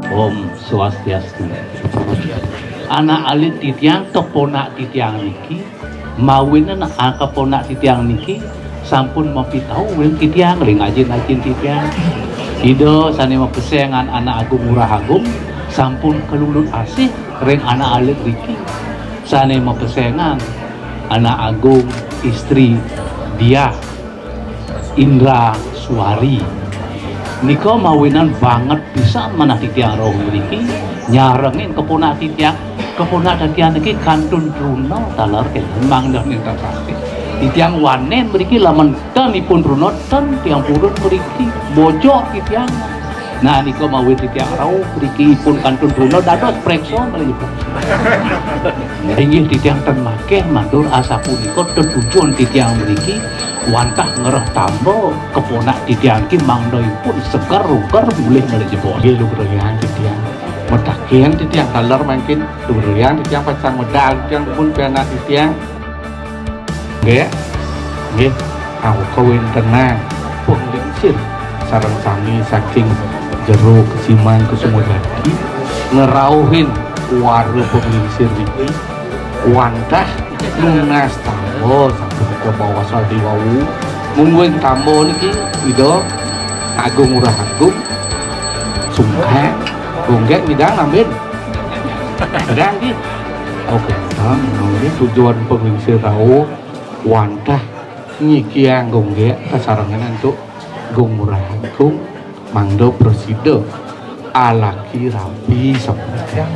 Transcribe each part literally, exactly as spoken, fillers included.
Om Swastiastu. Anak alit titiang, keponak titiang niki, mawinan a-, keponak titiang niki sampun mapitau ring titiang, ring ajin-ajin titiang. Ida sane mapesengan Anak Agung Ngurah Agung sampun kalulut asih ring anak alit niki. Sane mapesengan Anak Agung Istri Diah Indra Suari. Nika mawinan banget pisan manah titiang rauh mriki nyarengin keponak titiang. Keponak titiang niki kantun truna taler kenten mangda ninten sakti. Titiang wanen mriki lamun ten ipun truna ten tiang purun mriki bojok titiang. Nah, nika mawinan titiang rauh mriki ipun kantun truna dados preksa malih ipun. Inggih titiang ten makeh matur asapunika tetujon titiang mriki wantah ngrereh tamba keponak titiang ki mangda ipun seger uger mulih malih jebos. Nggih lugrayang titiang. Mataken titiang taler mangkin lugrayang titiang pacang medal titiang pun pianak titiang. Nggih. Nggih. Awaka wentenang panglingsir sareng sami saking Jero Kesiman Kusuma Dadi ngrauhin wara panglingsir niki wantah nunas tamba sapunika bawasa diwawu. Mungguing tamba niki Ida Agung Ngurah Agung sungkan gonggek midang nambin. Midang nggih. Oke, nah, niki tujuan panglingsir rauh wantah nyikiang gonggek kasarengan antuk Gung Ngurah Agung mangda prasida alaki rabi sapunika.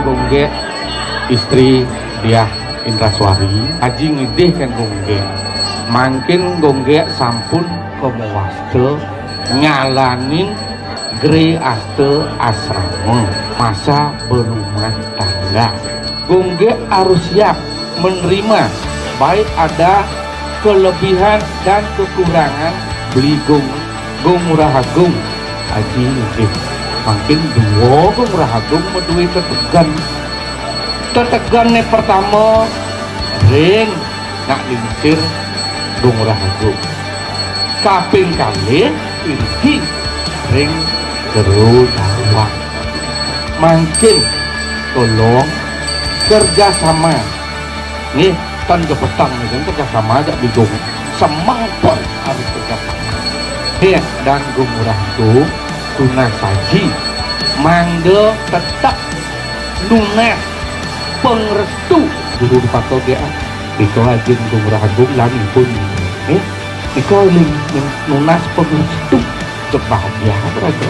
Gonggek istri Diah Indraswari, aji ngidih kan Gonggek. Mangkin Gonggek sampun kamawasta nyalanin grehasta asrama, masa berumah tangga. Gonggek harus siap menerima baik ada kelebihan dan kekurangan beli Gung, Gung Ngurah Agung. Aji nggih. Mangkin dua Gung Ngurah Agung madué tetegen. Tetegene pertama ring nak lingsir Gung Ngurah Agung. Kaping kalih iriki ring Jero Dawang. Mangkin tolong kerjasama. Nih, tan kepetang nih kan kerjasama ajak bingung. Semang pun harus kerjasama. Nih, dan Gung Ngurah Agung tunas saji. Mangda tetep nunas pangrestu Guru Dipaka Gean. Nika ajin Gung Ngurah Agung lan ipun. Nih, nika ling, ling nunas pangrestu kebahagiaan raga.